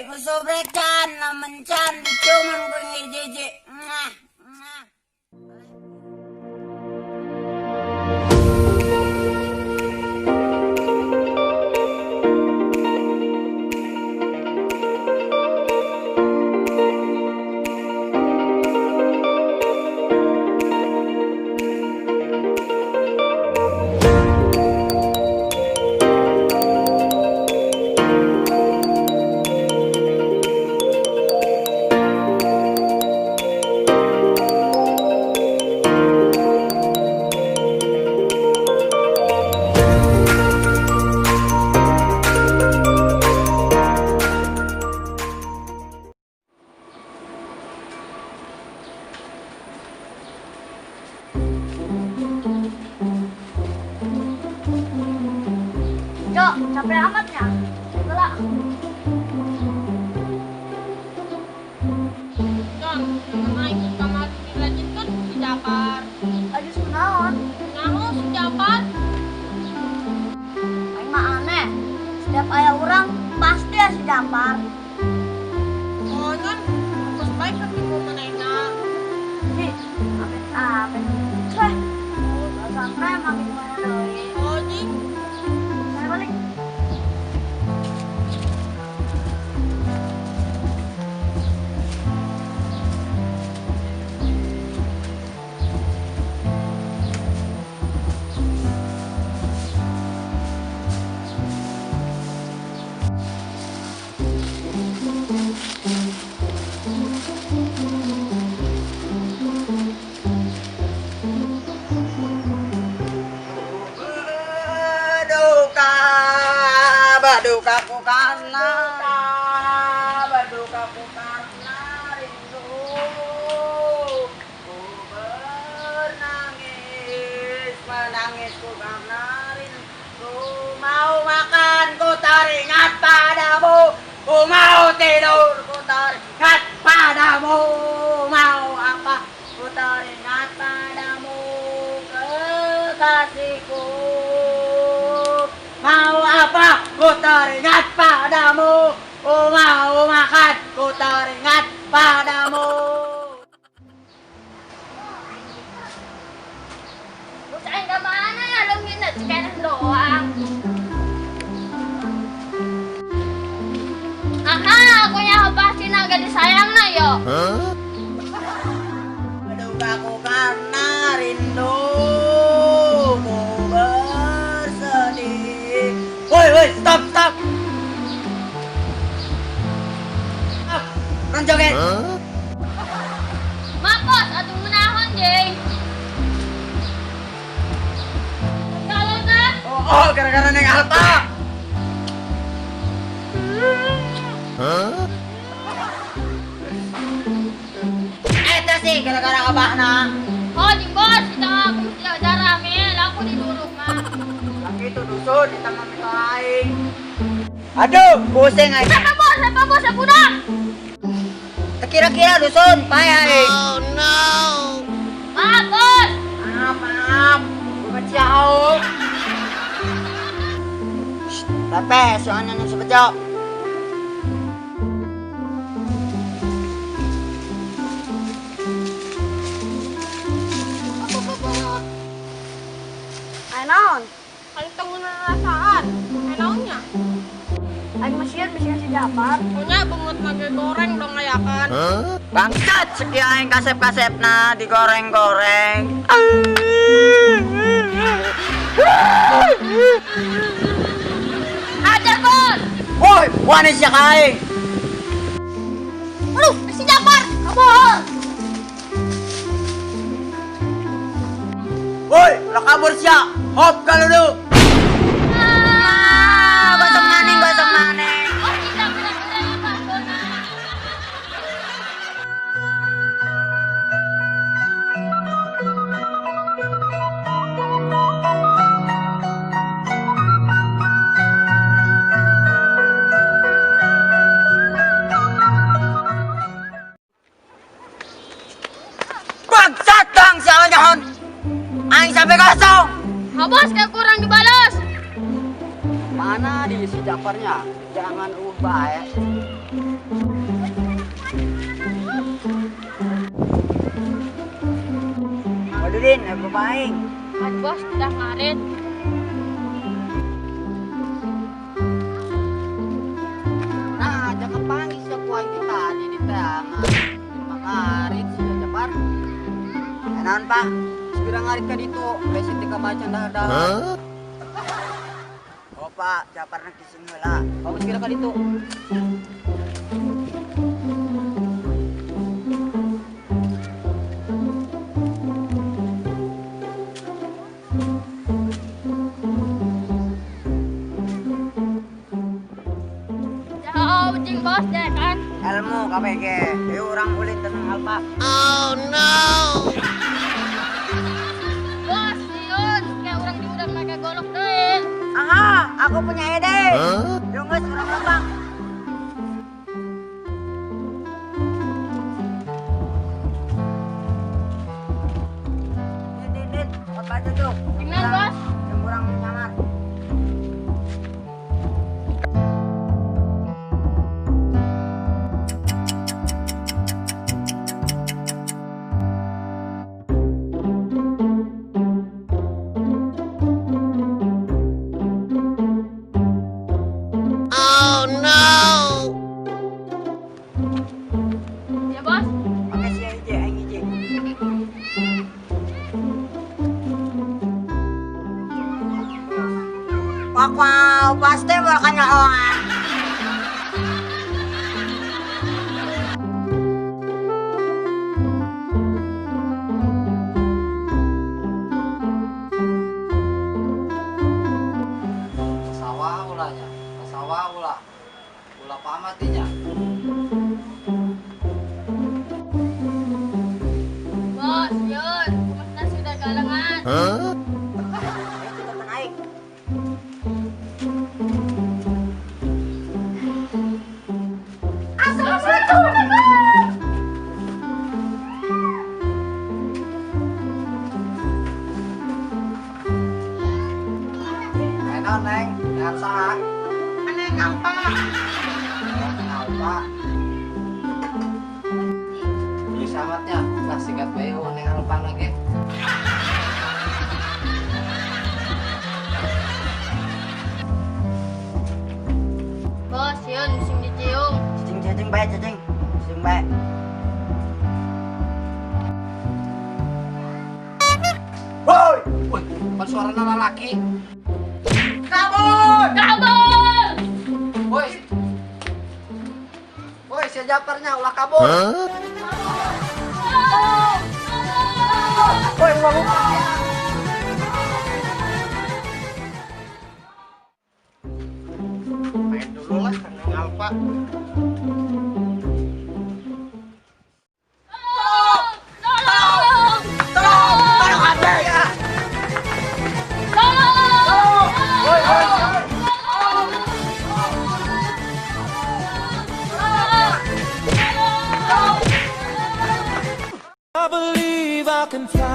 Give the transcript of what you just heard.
Ku can, lamun can diciuman ku hiji-hiji. Mwah, mwah. Cok, capek amat ya. Gelak. Con, nama ikut kamar dilanjutkan si Japar. Aja sunaon. Nahu si Japar. Aing mah aneh. Setiap aya urang pasti aya si Japar. Oh, Con, terus baik ketemu manehna. Ji, amit amit. Ceh. Sampai mami mana deui. Oh, jing. Saya balik. Berduka, berduka ku karena, berduka ku karena rindu. Ku bernangis, menangis ku karena rindu. Mau makan ku teringat padamu, ku mau tidur ku teringat padamu, mau apa ku teringat padamu, kekasihku. Mau apa ku teringat padamu, ku mau makan ku teringat padamu. Bos aing ka mana ya leungitna cikeneh doang. Aha, aku nyaho pasti naga disayangna yo. Berduka ku karena rindu, ku bersedih. Woi, woi, stop, stop. Stop, run joget. Maaf bos, atuh ngunahon jeng. Kalau teh? Oh, oh, gara-gara Neng Alta. Eta sih gara-gara abahna. Oh, jeng bos, kita mah aku mesti ajar rame, lah aku diduruk mah. Lagi itu dusun di taman mito aing. Aduh, pusing aing. Siapa bos? Siapa bos? Siapa budak? Kira-kira dusun, payah aing. Maaf bos. Maaf, maaf. Bukan jauh. Pepe, soalnya nang sebejo. Ayo naon? Aing teu ngarasaan. Ayo naonnya? Aing mesieun mesieun si Japar. Punya beungeut nage goreng dong ayakan. Bangsat, sekian aing kasep-kasepna digoreng-goreng. Hajar bos. Woi, wani sia ka aing. Aduh, si Japar, kabur. Woi, lo kabur sia. Hop kalulu. Ah, gosong maning, gosong maning. Oh, kita kira-kira Pak. Bangsat dong si Onyon. Aing sampai kosong. Ha bos, kayak kurang dibalas. Mana di Ih, si Japarnya jangan ubah ya. Waduh Din, aku baik. Kan bos, udah ngarit. Nah, jangan panggil si aku aing tadi di tangan. Ngarit si Japar. Enaon Pak? Segera ngarit ka ditu, besi tika macan dah-dah. Oh Pak, Japar nak kising heula. Kamu segera ka ditu. Jauh jing bos deh kan. Ilmu KPG, ieu urang ulin tenang Alpa. Bos, sieun kayak urang diurang make golok deui. Aha, aku punya ide. Yuk geus urang lembang. Din, din, din, buat baju tuh. Tinggal, Bos. Yang kurang nyaman. Ya bos. Pakai si hiji, aing hiji. Wow, pasti bakal nyahoan. Sawah ulahnya, sawah ulah, ulah pamatinya. Bos, sieun, kumasna sudah galengan. Ayo kita naik. Enak neng, dengan saha? Neng Alpa. Neng Alpa. Beli samatnya, lah singkat bae neng Alpa lagi. Bos, sieun sing dicium. Cicing, cicing bae, cicing. Cicing bae. Woi, woi, kan suarana lalaki. Kabur! Kabur! Woi. Woi, si Japarnya ulah kabur. Woi, uang. Main dulu lah Neng Alpa. Tolong! Tolong! Tolong! Tolong ambil ya! Tolong! Woi, woi, woi. I believe I can fly.